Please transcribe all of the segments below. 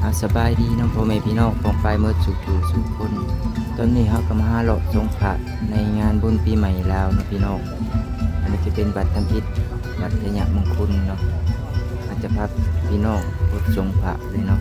ອາ ສະບາຍດີເນາະ ພໍ່ແມ່ພີ່ນ້ອງປ້ອງປາຍໝົດສູ່ຜູ້ສູ່ຄົນ. ຕອນນີ້ເຮົາກໍມາຫາເລາະສົງພະໃນງານບຸນປີໃໝ່ລາວເນາະພີ່ນ້ອງ. ອັນນີ້ຈະເປັນວັດທຳອິດ ວັດໄຊຍະມຸງຄຸນເນາະ. ເຮົາຈະພາພີ່ນ້ອງເລາະສົງພະເລີຍເນາະ.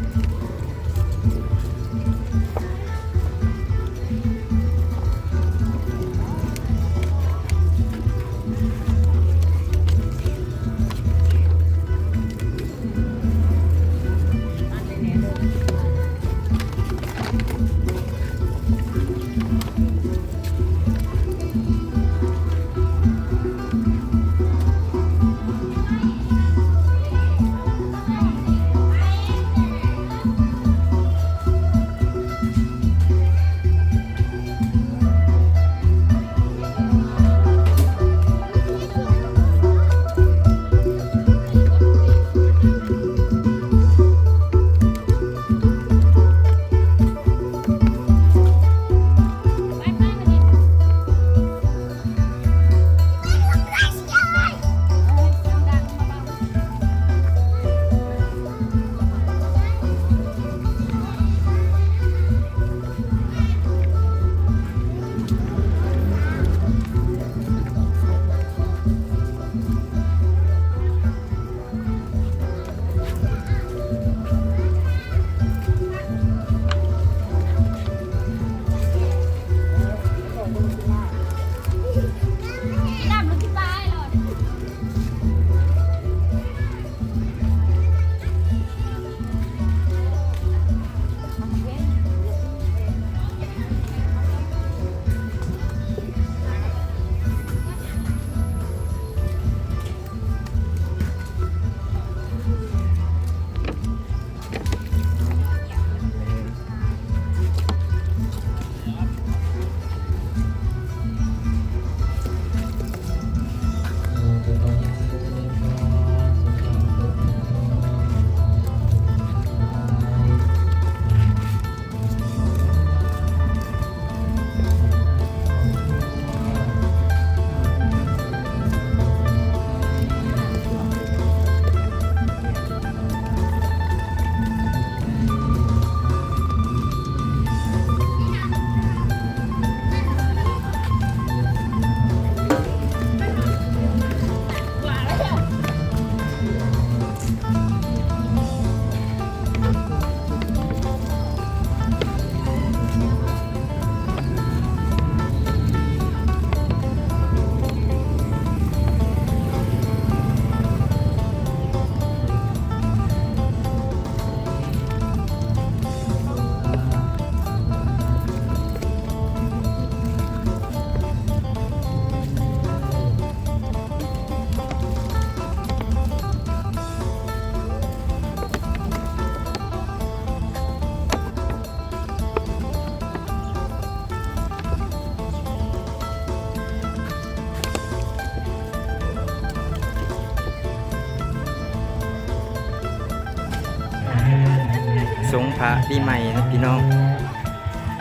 ສົງພະປີໃໝ່ເນາະພີ່ນ້ອງ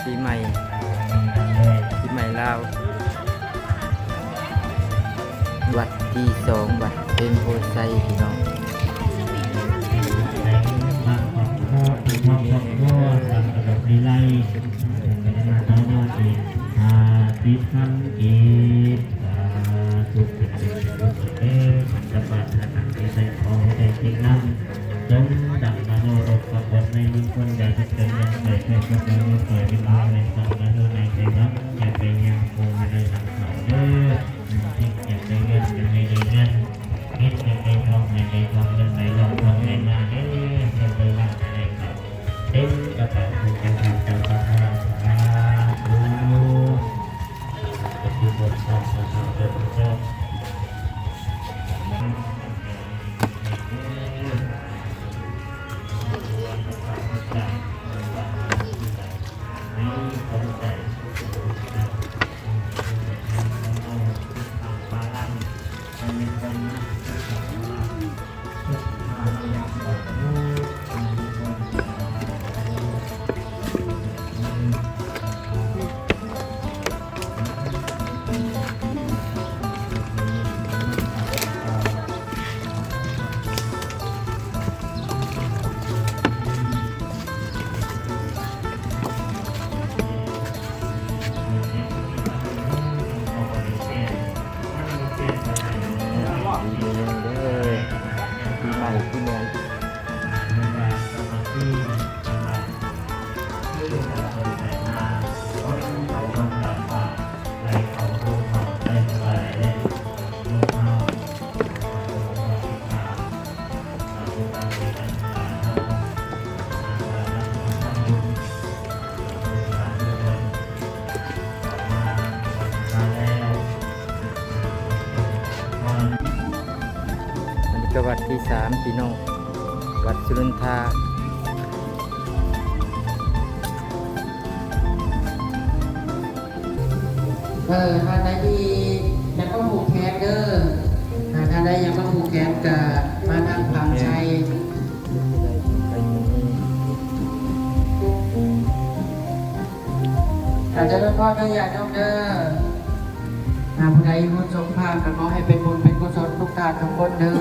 ປີໃໝ່ ປີໃໝ່ລາວ. ວັດທີສອງ ວັດເພັງໂພໄຊພີ່ນ້ອງ. ສາທຸ ເປັນບຸນເປັນກຸສົນເດີ ສຳລັບທານທີ່ໄດ້ຂໍໃຫ້ໄດ້ກິນນ້ຳ ຈົ່ງດັ່ງມະໂນລົດປະກົດໃນມົງຄົນ ຢ່າເປັນເລື່ອງເກີດເກີດເກີດເປັນເລື່ອງໃນສັງມະໂນໃນໄຕວັງ ຢ່າໄປຍາມຄົງໃນສັງເຂົາເດີ ເຮັດຢາກໄດ້ເງິນ ຢາກໃຫ້ໄດ້ເງິນ ເຮັດຢາກໄດ້ທອງ ໃຫ້ໄດ້ທອງ ເງິນໄດ້ລອງ ທອງໄດ້ມາເດີ ເງິນໄດ້ມາໄດ້ເຂົ້າ ເຕັມກະເປົາຂອງເຈົ້າ ເຈົ້າສາທຸ ສາທຸ ສາທຸ ສາທຸ ເດີພະເຈົ້າ. ໃນຄວາມໃຈ ສາມ ພີ່ນ້ອງ ວັດສຸນັນທາ. ເອີ ທ່ານໃດທີ່ຢາກມາຜູກແຂນເດີ ຖ້າທ່ານໃດຢາກມາຜູກແຂນກະມາທາງຝັ່ງໄຊ. ອາ ຈະເລີນພອນເດີ ຍາດໂຍມເດີ. ອາ ຜູ້ໃດບຸນສົມພາກ ກໍຂໍໃຫ້ເປັນບຸນເປັນກຸສົນທຸກທ່ານທຸກຄົນເດີ.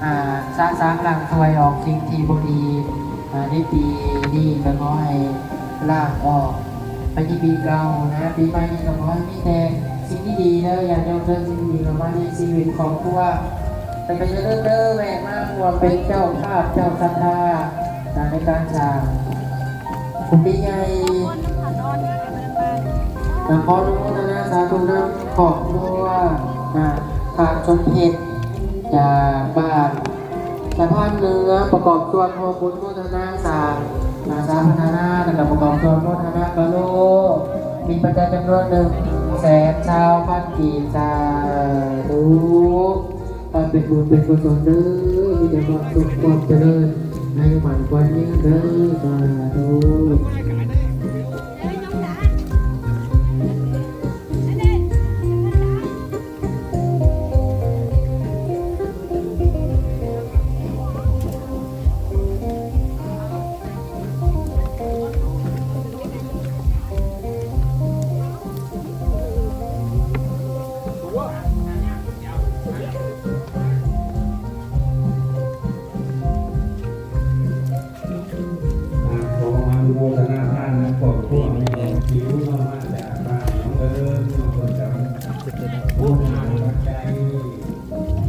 ອາ ສະສາງລ້າງຖ້ວຍອອກສິ່ງທີ່ບໍ່ດີ ອາ ໃນປີນີ້ ກໍຂໍໃຫ້ລ້າງອອກໄປໃນປີເກົ່ານະ. ປີໃໝ່ນີ້ກໍຂໍໃຫ້ມີແຕ່ສິ່ງດີໆເດີ ຍາດໂຍມເດີ, ສິ່ງດີເຂົ້າມາໃນຊີວິດຄອບຄົວ. ແຕ່ກໍຢ່າລືມເດີ ແວະມາຮ່ວມເປັນເຈົ້າພາບເຈົ້າສັດທາ ອາ ໃນການສ້າງກຸຕິໃຫຍ່. ອາ ຂໍອະນຸໂມທະນາສາທຸນຳຄອບຄົວ ອາ ທ່ານສົມເພັດ ຈາກບ້ານສະພານເໜືອ ປະກອບສ່ວນຮ່ວມບຸນໂມທະນາສ້າງ ອາ ສາພັນທະນາ ແລ້ວກໍປະກອບສ່ວນໂມທະນາກະໂລ ມີປັດໄຈຈຳນວນໜຶ່ງແສນຊາວພັນກີບ. ສາທຸ. ຂໍເປັນບຸນເປັນກຸສົນເດີ ມີແຕ່ຄວາມສຸກຄວາມຈະເລີນ ອາຍຸໝັ້ນຂວັນຍືນເດີ ສາທຸ. ຂໍອະນຸໂມທະນາທານນຳຄອບຄົວແມ່ອອກຜິວເນາະ ມາຈາກບ້ານໜອງເອີນເນາະ ເພິ່ນກໍໂອນປັດໄຈ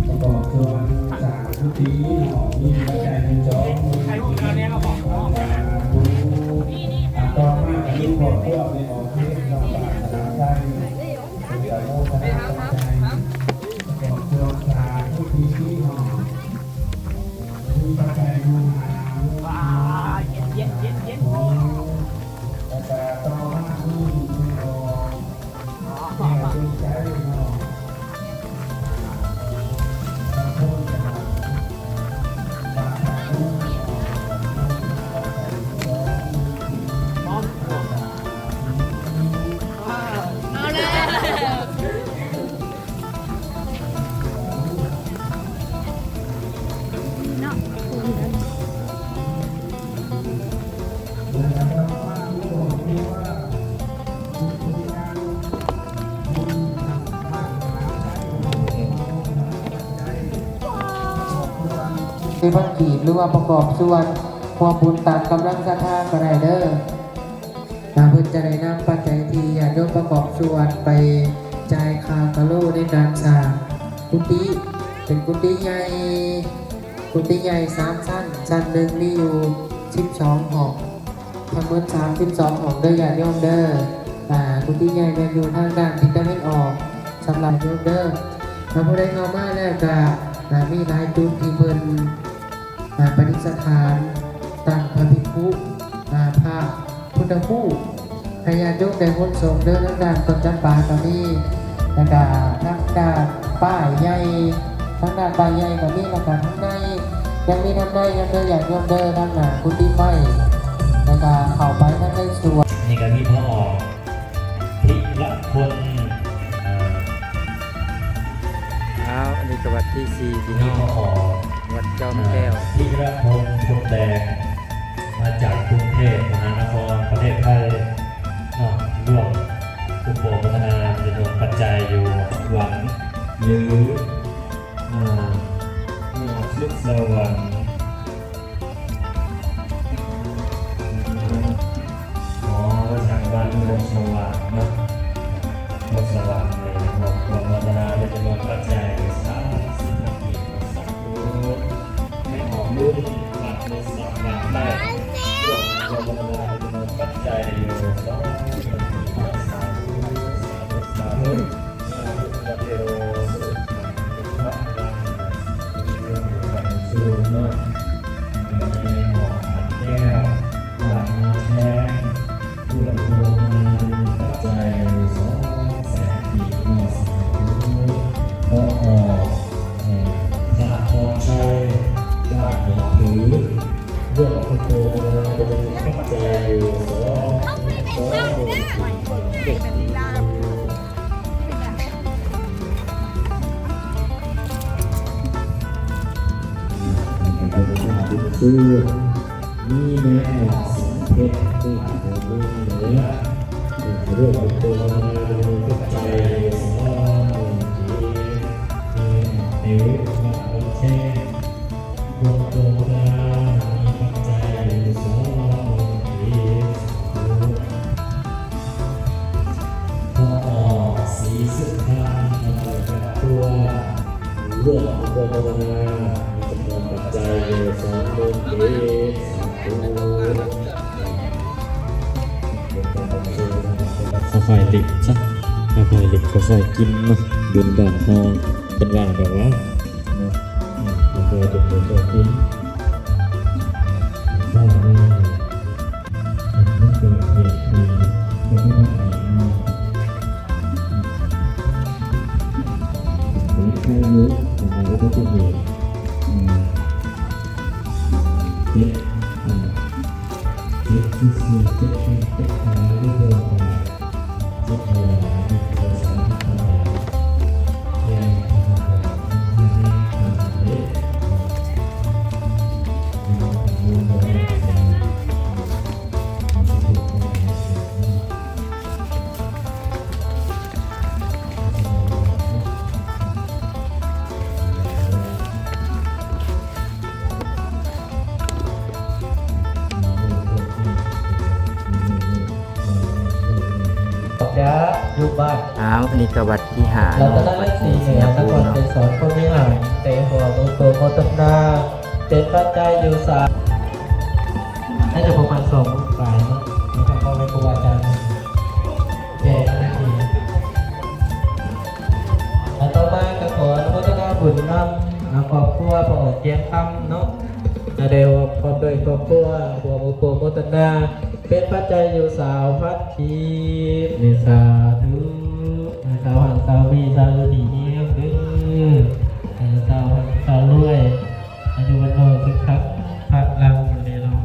ປະກອບສ່ວນສ້າງກຸຕິເນາະ ມີປັດໄຈເປັນສອງໝື່ນກີບ. ສາທຸ. ອາ ຕໍ່ມາກໍມີຄອບຄົວແມ່ອອກເພັດເນາະ ບ້ານສະໜາມໄຊ ເປັນກະໂມທະນາປັດໄຈ ປະກອບສ່ວນສ້າງກຸຕິເນາະ ມີປັດໄຈໜຶ່ງຫ້າໝື່ນ. ແລ້ວກໍຕໍ່ມາມີແມ່ອອກ ເປັນພັນກີບ ຫຼືວ່າປະກອບສ່ວນຮ່ວມບຸນຕາມກຳລັງສັດທາກໍໄດ້ເດີ. ເພິ່ນຈະໄດ້ນຳປັດໄຈທີ່ຍາດໂຍມປະກອບສ່ວນໄປຈ່າຍຄ່າກະໂລໃນການສ້າງກຸຕິ ເປັນກຸຕິໃຫຍ່ ກຸຕິໃຫຍ່ສາມຊັ້ນ ຊັ້ນໜຶ່ງມີຢູ່ສິບສອງຫ້ອງ ທັງໝົດສາມສິບສອງຫ້ອງເດີຍາດໂຍມເດີ. ອາ ກຸຕິໃຫຍ່ແມ່ນຢູ່ທາງດ້ານທິດຕາເວັນອອກ ສຳລັບໂຍມເດີ. ຖ້າຜູ້ໃດເຂົ້າມາແລ້ວກະ ອາ ມີຫຼາຍຈຸດທີ່ເພິ່ນ ອາ ປະດິດສະຖານຕັ້ງພະພິກຂຸ ອາ ພະພຸດທະຮູບ ໃຫ້ຍາດໂຍມໄດ້ຫົດສົມເດີ. ທາງດ້ານຕົ້ນຈຳປາກໍມີ ແລ້ວກະທາງດ້ານປ້າຍໃຫຍ່ ທາງດ້ານປ້າຍໃຫຍ່ກໍມີ ແລ້ວກະທາງໃນ ຍັງມີທາງໃນນຳເດີຍາດໂຍມເດີ ທາງໜ້າກຸຕິໄມ້ ແລ້ວກະເຂົ້າໄປທາງໃນສວນ. ນີ້ກໍມີພໍ່ອອກ ພິລະພົນ ເອີ ອ້າວ ອັນນີ້ກໍວັດທີສີ່ ພີ່ນ້ອງ ວັດຈອມແກ້ວ ເອີ ພິລະພົນ ພົນແດງ ມາຈາກກຸງເທບມະຫານະຄອນ ປະເທດໄທເນາະ ຮ່ວມໂອໂມທະນາຈຳນວນປັດໄຈຢູ່ວັດ ຫຼື ເອີ ສຸກສະຫວັນ ອໍ ມາຈາກບ້ານໂຄກສະຫວ່າງເນາະ ໂຄກສະຫວ່າງເລີຍເນາະ ອະນຸໂມທະນາເປັນຈຳນວນປັດໄຈສາມສິບພັນກີບ ສາທຸ ໃຫ້ອອກລຸ້ນບັດໂທລະສັບບານໄດ້ ອະນຸໂມທະນາເປັນຈຳນວນປັດໄຈຢູ່ສອງພັນກີບ ສາທຸ ສາທຸ ສາທຸ ສາທຸ ສາທຸ ເນາະ ແມ່ອອກ ແກ້ວ ບ້ານນາແພງ ຜູ້ຮັບອະນຸໂມທະນາປັດໄຈສອງແສນກີບເນາະ ສາທຸ ພໍ່ອອກ ເອີ ພະພອນໄຊ ປັດໄຈຢູ່ສອງ ຄື ມີແມ່ອອກສັນເພັດ ເມືອງເໜືອ ເປັນເລື່ອງຂອງຕົວມານາ ຈຳນວນປັດໄຈສອງໝື່ນກີບ ແມ່ອອກເຕັວ ບ້ານດອນແຊງ ຕົວມານາ ມີປັດໄຈສອງໝື່ນກີບ ສາທຸ. ພໍ່ອອກ ສີສຸພັນ ມາຈາກວັດຕົວ ຮ່ວມອະນຸໂມທະນາ ມີຈຳນວນປັດໄຈຢູ່ສອງໝື່ນກີບ ສາທຸ. ຄ່ອຍໆເຫຼັບຊະ ຄ່ອຍໆເຫຼັບ ຄ່ອຍໆກິນເນາະ ບຸນບ້ານເຮົາ ເພິ່ນວ່າດອກວ່າເນາະ ອືມ ຄ່ອຍໆເຫຼັບ ຄ່ອຍໆກິນ ມັນເກີດເຫດດີ ເກີດອຸບັດຕິເຫດເນາະ ເກີດໄພລຸ ເປັນອຸບັດຕິເຫດ ເຈັບ ເຈັບຊື່ໆ ເຈັບແຂ້ງ ເຈັບຂາ ຫຼືບໍ່ກະເຈັບຫົວ ເຈັບຫົວສາ ຈະຢູ່ບ້ານ ອ້າວ ອັນນີ້ກະວັດທີຫ້າເນາະ ວັດສີສະຍະພູມເນາະ ນະຄອນໄກສອນ ພົມວິຫານ ໄດ້ຮ່ວມອະນຸໂມທະນາ ເປັນປັດໄຈຢູ່ສາ ໜ້າຈະປະມານສອງໝື່ນປາຍເນາະ ແລ້ວທາງພໍ່ແມ່ຄູອາຈານແຈກໜ້າທີ່ ແລະ ຕໍ່ມາກະຂໍອະນຸໂມທະນາບຸນນຳ ອາ ຄອບຄົວພໍ່ອອກ ຈຽງຄຳເນາະ ຈະໄດ້ຮ່ວມ ພ້ອມດ້ວຍຄອບຄົວ ຮ່ວມອະນຸໂມທະນາ ເປັນປັດໄຈຢູ່ຊາວພັນກີບ ນີ້ ສາທຸ ໃຫ້ຊາວຮັ່ງຊາວມີ ຊາວຢູ່ດີມີແຮງເດີ ໃຫ້ຊາວຮັ່ງຊາວລວຍ ອາຍຸວັນໂນສຸຂັງພະລັງ ແນ່ນອນ.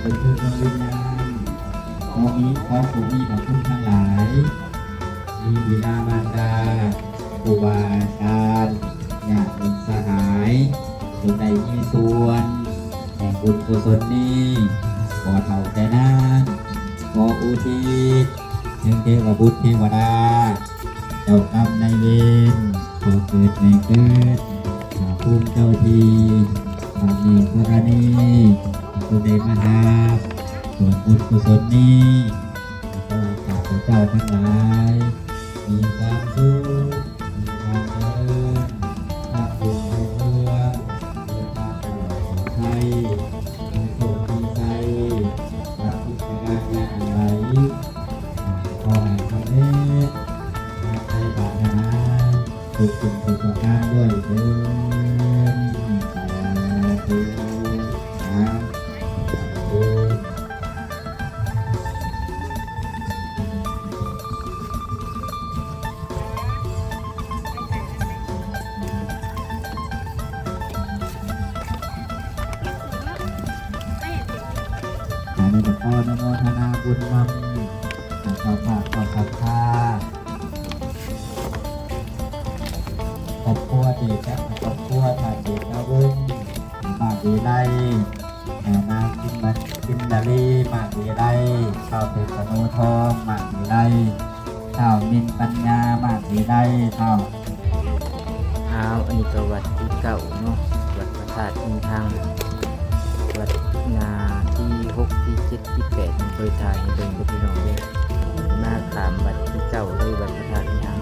ເປັນດວງວິນຍານ ຂໍມີ ຂໍຜູ້ມີພະຄຸນທັງຫຼາຍ ມີບິດາມານດາ ຄູບາອາຈານ ຍາດມິດສະຫາຍ ເຊິ່ງໄດ້ມີສ່ວນແຫ່ງບຸນກຸສົນນີ້ ຂໍເທົ່າແກ່ນານ ຂໍອຸທິດ ເຖິງເທວະບຸດເທວະດາ ເຈົ້າກຳນາຍເວນ ພໍ່ເກີດແມ່ເກີດ ພະພູມເຈົ້າທີ່ ພະແມ່ທໍລະນີ ຜູ້ໄດ້ມາຮັບສ່ວນບຸນກຸສົນນີ້ ຂໍໃຫ້ຂ້າພະເຈົ້າທັງຫຼາຍ ມີຄວາມສຸກ ມີຄວາມຈະເລີນ ທຳບຸນໄປເພື່ອ ເດີນທາງປອດໄພ ມີໂຊກມີໄຊ ປາດຖະໜາການຢ່າງໃດ ຂໍໃຫ້ສຳເລັດ ທຸກສິ່ງທຸກປະການດ້ວຍເທີ້ນ ສາທຸ ສາທຸ. ອັນນີ້ກໍຂໍອະນຸໂມທະນາບຸນນຳເຈົ້າພາບເຈົ້າສັດທາ ຄອບຄົວເດຊະ ຄອບຄົວທ່ານເດຊະວົງ ມາດວິໄລ ແມ່ນາງ ຈິນມາ ຈິນດາລີ ມາດວິໄລ ທ້າວເພຊະໂນທອງ ມາດວິໄລ ທ້າວມິນປັນຍາ ມາດວິໄລ ທ້າວ ອ້າວ ອັນນີ້ກໍວັດທີເກົ້າເນາະ ວັດພະທາດອິນທັງ ວັດ ໜ້າທີຫົກ ທີເຈັດ ທີແປດ ເປີດຖ່າຍໃຫ້ເບິ່ງເດີພີ່ນ້ອງເດີ ມາຂ້າມວັດທີເກົ້າເລີຍ ວັດພະທາດອິນທັງ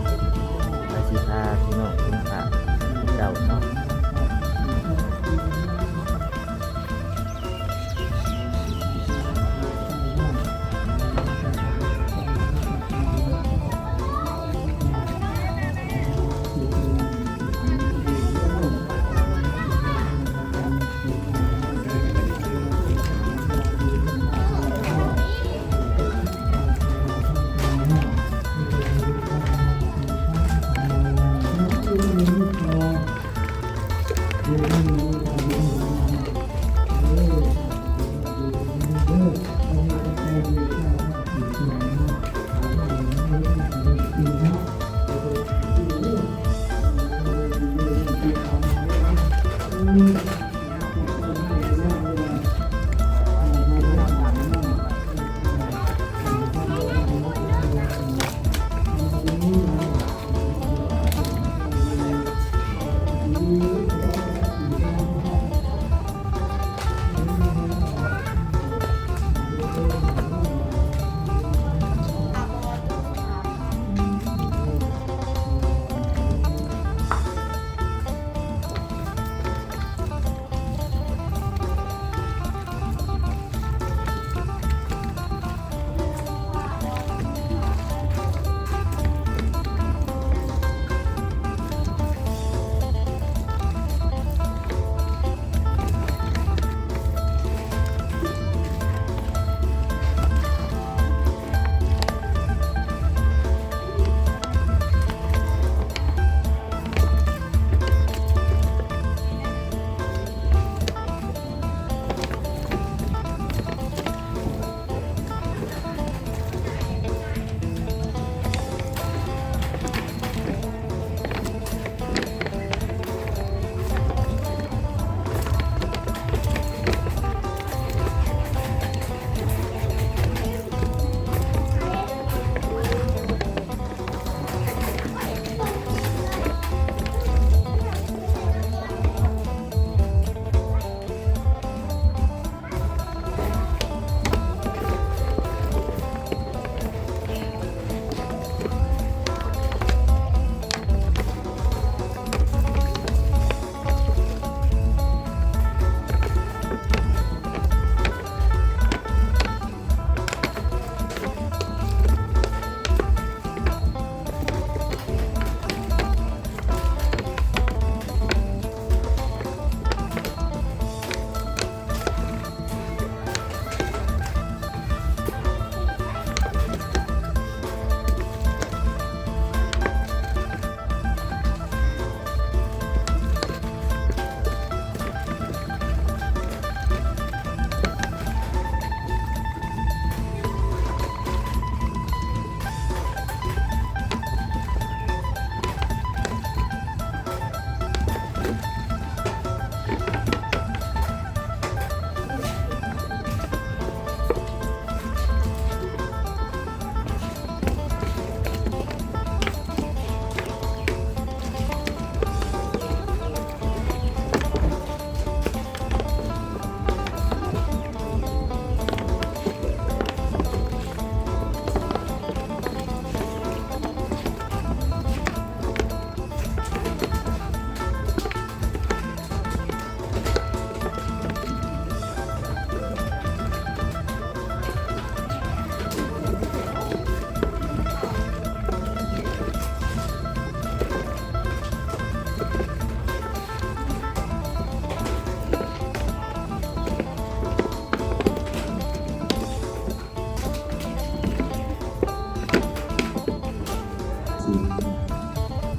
ວ່າຊິພາພີ່ນ້ອງເບິ່ງພາບທີເກົ້າເນາະ.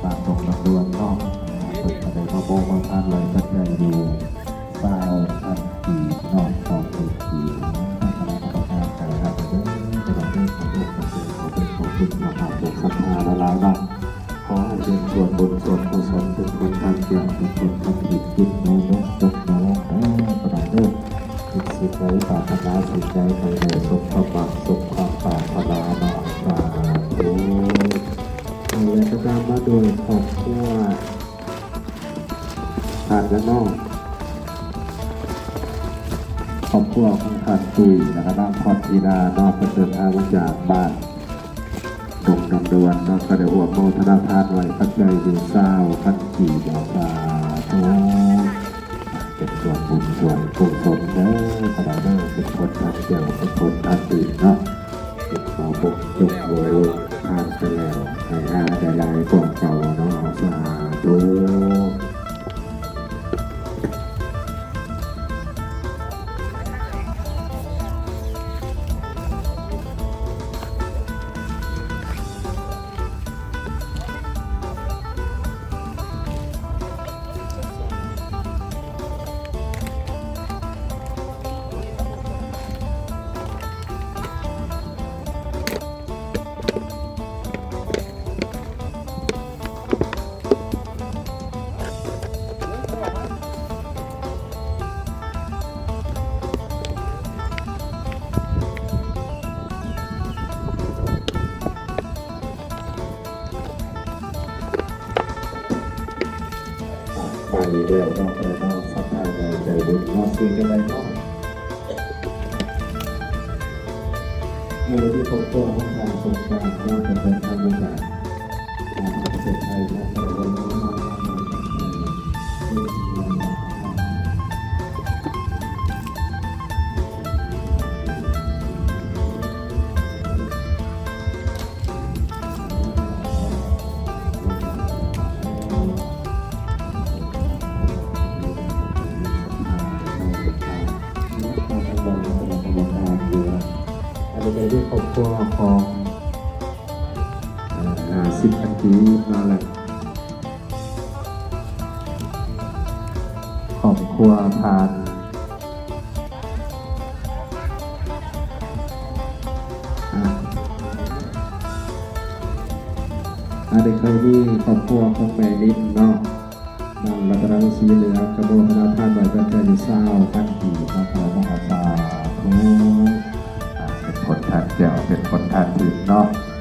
ຕາມດົງລຳດວນເນາະ ເພິ່ນກໍໄດ້ມາໂປະມາທານໄວ້ປັດໄຈຢູ່ຊາວພັນກີບເນາະ ຂອບຄຸນທີ່ທາງຄະນະກຳມະການໄດ້ຮັບເດີ ຂອບຄຸນ ຂອບຄຸນ ຂອບຄຸນ ຂອບຄຸນ ຂອບຄຸນ ຂອບຄຸນຫຼາຍໆເນາະ. ຂໍໃຫ້ເປັນສ່ວນບຸນສ່ວນກຸສົນ ເປັນຜົນທາງແກ້ວ ເປັນຜົນທາງທິບ ຈິດໃນມຸກຈົກໃນແລງເດີ ກໍໄດ້ເດີ ຄິດສິ່ງໃດປາດຖະໜາສິ່ງໃດ ໃຫ້ໄດ້ສົມຄວາມໝັກ ສົມຄວາມປາດຖະໜາເນາະ ສາທຸ. ແລະກໍຕາມມາໂດຍຄອບຄົວ ທ່ານຫຍັງເນາະ ຄອບຄົວຂອງທ່ານຕຸ້ຍ ແລະກະນາງພອນທິດາເນາະ ເພິ່ນເດີນທາງມາຈາກບ້ານດົງນຳດວນເນາະ ກໍໄດ້ອວມໂມທະນາທານໄວ້ປັດໄຈຢູ່ຊາວພັນກີບເນາະ ສາທຸ. ເປັນສ່ວນບຸນສ່ວນກຸສົນເດີ ຂະໜາດເດີ ເປັນຄົນທາງແກ້ວ ເປັນຄົນທາງດີເນາະ ເປັນໝໍບົກຈົກໂວຍລົງທານໄປແລ້ວ ໃຫ້ຫາໄດ້ຫຼາຍກວ່າເກົ່າເນາະ ສາທຸ. ມາອີກແລ້ວເນາະ ເອີເນາະ ສັດທາໃຫຍ່ໃຈບຸນເນາະ ຊື່ຈັ່ງໃດເນາະ? ເອີ ທີ່ຄອບຄົວຂອງທ່ານສົມປານເນາະ ເປັນທາງການ ຂອງປະເທດໄທເນາະ ອັນນີ້ກໍເປັນຄອບຄົວຂອງ ເອີ ຫ້າສິບພັນກີບເນາະ ແລະ ຄອບຄົວທ່ານ ອາ ອັນນີ້ເຄີຍມີຄອບຄົວຂອງແມ່ນິດເນາະ ນາງລັດຕະນະວົງສີເຫຼືອງ ກະໂມທະນາທານໄວ້ປັດໄຈຢູ່ຊາວພັນກີບເນາະ ຂໍມະຫາສາທຸ ອາ ເປັນຜົນທານແກ້ວ ເປັນຜົນທານທິບເນາະ.